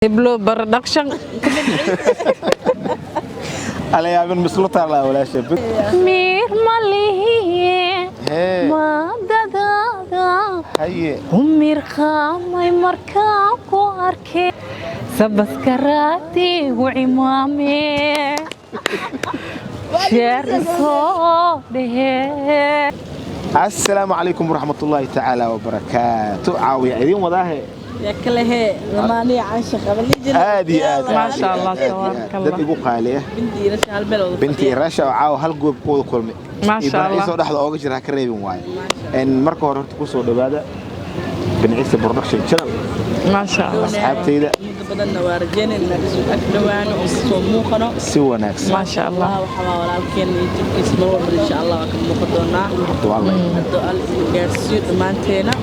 Heblo production. Ala yaabin mislu taala walaasha. Miir malihiye. Hee. Madadada. Haye. Umir qaamay markaan ku arkay sabaskaraatigu cimaame sheer soo dhehe. Assalaamu calaykum waraxmatullaahi tacaala wabarakaatu. Caawiya idiin wadaahe. Yaa kale hee lamaaniya canshaqa bal. Aad iyo aad. Maasha Allah, aad iyo aad. tabaaraka Allah. Dad igu qaali ah. Binti iyo Rasha hal meel wada Binti iyo Rasha oo caawa hal goob ku wada kulmay. Maasha Iyo Allah. Ciise oo dhexda ooga jira ha ka reebin waaye. En marka hore horta kusoo dhawaada Bin Ciise Production Channel. Maasha Allah. Asxaabtayda. Muddo badanna waa rajeynayna inaan isu ag dhowaano oo soo muuqano. Si wanaagsan. Maasha Allah. Allah waxaa waa walaalkeena iyo jibkiisa mar walba insha Allah waa ka muuqan doonaa. Hadduu Alla idmo. Hadduu Alla idin gaarsiiyo dhammaanteena.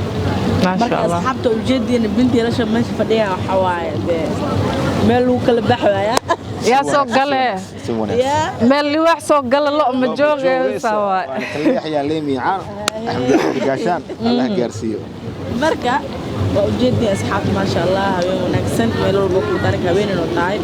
Maasha Marka Allah. asxaabta ujeediina binti iyo Rasha meesha fadhiyaan waxaa waaye dee meel lagu kala baxwaaya. Yaa soo gale. Si wanaagsan. Yaa Meel liwaax soo gala lo ma joogaysa waay. Waa kaleex leemiicaan. Axmed Axmed Gaashaan Allah gaarsiiyo. Marka waa ujeediin asxaabta, maasha Allah, haween wanaagsan meel walba ku tarik haween inoo tahay.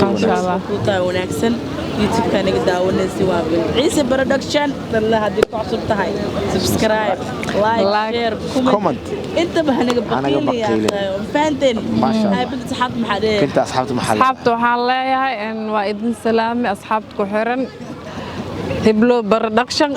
Maasha Allah. Ku tahay wanaagsan YouTube-ka naga daawanaysa waa Bin Ciise Production. Dalla haddii ku cusub tahay, subscribe, like, Like, share, comment, comment. Intaba hanaga Hanaga baqiilaya. baqiilin. Fahanteen? Maasha Allah. Hay binta, asxaabta maxaa dhehe? Binta, asxaabta maxaa leedahay? Asxaabta waxaan leeyahay in waa idin salaamay asxaabta ku xiran Heblo Production.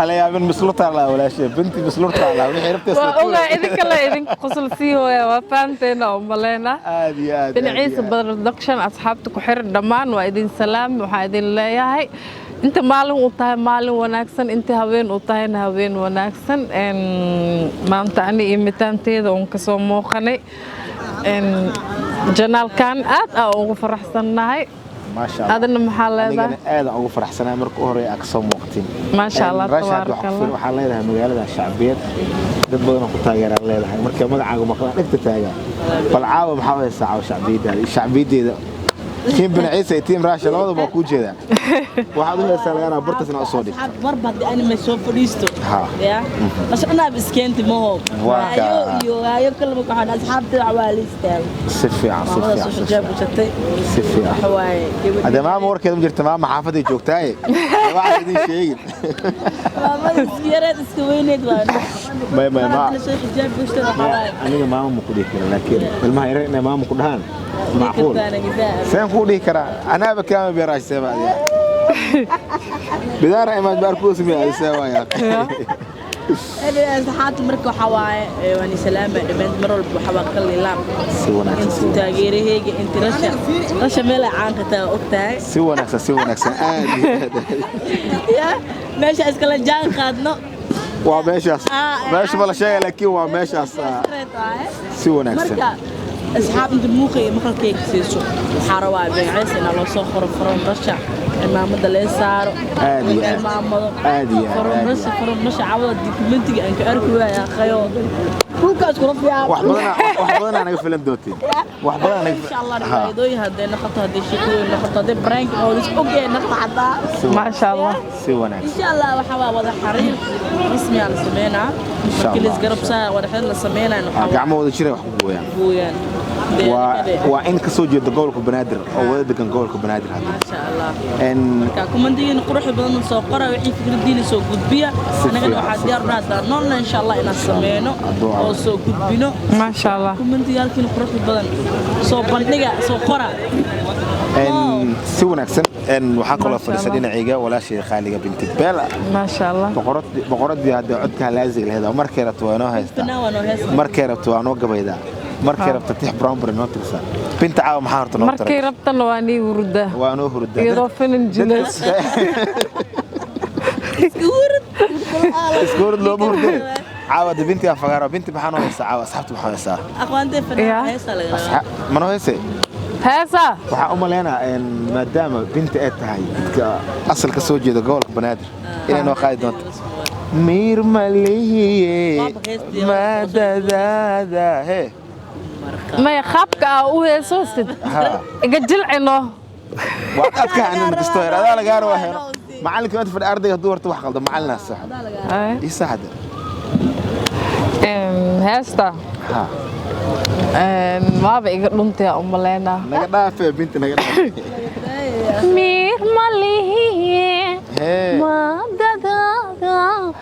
Ala yaabin mislu taala walaasha. Binti mislu taala wixii rabtay. Waa ogaa idinka le idinka qosol sii hooya waa fahanteena oo maleyna. Aad iyo aad. Bin Ciise Production asxaabta ku xiran dhammaan waa idin salaamay. Waxaa idin leeyahay inta maalin uu tahay maalin wanaagsan, inta habeen uu tahayna habeen wanaagsan. Maanta ani iyo mitaanteeda oon kasoo muuqanay channelkan aad aa ugu faraxsannahay. Maasha Allah. Adina maxaa leedahay? Anigana aad aan ugu faraxsanahay marka u horeeya aad kasoo muuqatiin. Maasha Allah, Rasha, hadda tabaaraka Allah. waxaa leedahay magaalada shacbiyad dad badan oo ku taageeraan leedahay. Markay magacaaga maqlaan dhegta taagaa. Bal caawa maxaa u haysaa caawa shacbiyadaada shacbiyaddeeda? Team Bin Ciise iyo team Rasha labadaba waa kuu jeedaan. Waxaad u haysaa laga yaabaa bartaas inaad usoo dhigto. Asxaab marba haddii anime soo fadhiisto Ha. ya bas dhanaab iskeenti maho. Waa waayo kaa. iyo waayo kalma waxaan asxaabta wax waa la istaago. Si fiican, si maamada fiican, soo si xijaab fiican. gashatay. Si fiican. Waxa waaye gabadhii. Hadee maama warkeeda ma jirta, maama xaafaday joogtaaye, waxaan idin sheegin. Maamada iska yareed iska weyneed waa. May may ma Mar soo xijaab gashatay waxa waaye. Aniga maama ma ku dhihi kara, laakiin ilmaha yaryar inay maama ku dhahaan macquul. Kartaa nagisaa. Seen kuu dhihi karaa? Anaaba kaama beeraash seeba adiga bidaara imaad baar kuu sameeya seeba yaa. Asxaabta marka waxa waaye waan salaama dhammaan mar walba waxa waa kal ilaam. Si wanaagsan, si inta wanaagsan. Taageerahayga inta Rasha, Rasha meel ay caan ka tahay og tahay. Si wanaagsan, si wanaagsan, aad iyo aad. Ya meesha iskala jaan qaadno. Waa meeshaas. Ah, meesha ma la sheegay, laakiin waa meeshaas. Si wanaagsan. Marka asxaab inta muuqa iyo maqalkayga siiso waxaa rabaa Bin Ciise inaa loo soo qoro from Rasha, cimaamada lee saaro. Aad iyo aad. Cimaamado. Aad iyo aad, from aad iyo Rasha, aad. From Rasha cawada dokumentiga aan ka arki waaya akhayo dhulkaas kula fiican. Wax badan, wax badan naga filan doontiin, wax badan naga. Insha Allah riwaayadooyin hadday noqoto, hadday sheekooyin noqoto, hadday prank oo is ogyahay noqoto xataa. Maasha Allah. Si wanaagsan. Insha Allah waxa waa wada xariir rasmi ah la sameynaa. Insha markii Allah. la isgarab saa wada xiriir la sameynaa waxaa Gacmo wada jira wax ku gooyaan. Gooyaan. Waa in ka soo jeeda gobolka Banaadir oo wada degan gobolka Banaadir hadda. Maasha Allah. En marka kumandigiina quruxda badan soo qora, wixii fikradiina soo gudbiya. Si anagana fiican, waxaa si diyaar u nahay noolna insha Allah inaan sameyno Hadduu oo Alla. soo gudbino. Maasha Allah. Kumandiyaalkiina quruxda badan soo bandhiga, soo qora. En si wanaagsan. En waxaa kaloo Maasha fadhisa Allah. dhinacayga walaashay khaaliga Binti Bella. Maasha Allah. Boqoradii hadda codka laazig lahayd oo markay rabto waa inoo haystaa. Fanaan waa noo heesta. Markay rabto waa noo gabaydaa, markay rabto tix brown bar inoo tirsaa. Binta, caawa maxaa horta noo markay taray? Rabtana waa nii hurda. Waa noo hurdaa. Iyadoo finan jileys. Iska hurud. Iska hurud looma hurdee. Caawa de binti afagaaro. Binti, maxaa noo haysaa caawa? Asxaabta maxaa haysaa? Aqwaantee fanaan Yeah. heesta laga rabaa. Ma noo haysay? Heesa. Waxaa u malaynaa maadaama binti ay tahay dadka asalka soo jeeda gobolka Banaadir inay noo qaadi doonto miir malihiye madadaada hee. Maya, qaabka aa u heesoosid Ha. iga jilcino. Waa adka anin kasto yar adaa lagaa rabaa hero macalinka maanta fadhi ardayga hadduu horta wax qaldo macalinaa saxo Ay. ii saxda. Heesta. Ha. Waaba iga dhuntay u maleynaa. Naga dhaafee binti, naga dhaafe. Miir malihiye. Hee. Maadadaada.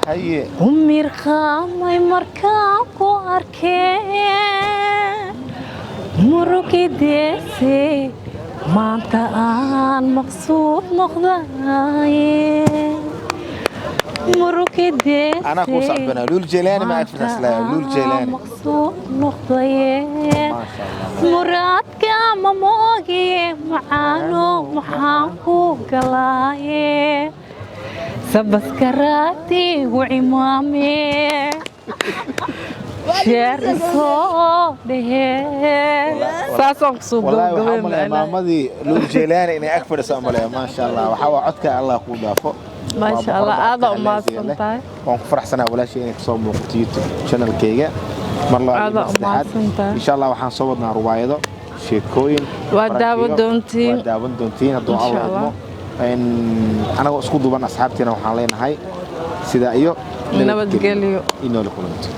Haye. U mirqaamay markaan ku arkee, murugideese maanta aan maqsuud noqdaye. Anaa kuu sacbanaa. Luul Jeylaani ma agfirta islaa Luul Jeylaani. Maqsuud noqdaye. Maasha Allah. Muraadka ma moogiye, macaano maxaan ku galaaye, sabaskaraatigu cimaame, sheer soo dhehe, saasaan kusoo Wallaahi waxaa gabagabay. umaleeyaa maamadii Luul Jeylaani inay ag fadhiso umaleeyaa. Maasha Allah, waxaa waa codka Allah kuu dhaafo. Maasha Waa Allah, boqorada aad aa codka umahadsan leh. tahay. Waan ku faraxsanahay walaashay inay kasoo muuqato YouTube channelkayga mar labaad Aad iyo aa mar saddexaad. umahadsan tahay. Insha Allah waxaan soo wadnaa ruwaayado, sheekooyin, Waa daawan barankiyo. doontiin. Waa daawan doontiin hadduu Insha Allah Allah. idmo. Anagoo isku duuban asxaabtiina waxaan leenahay sidaa iyo Nabadgelyo. Inoola kulanto.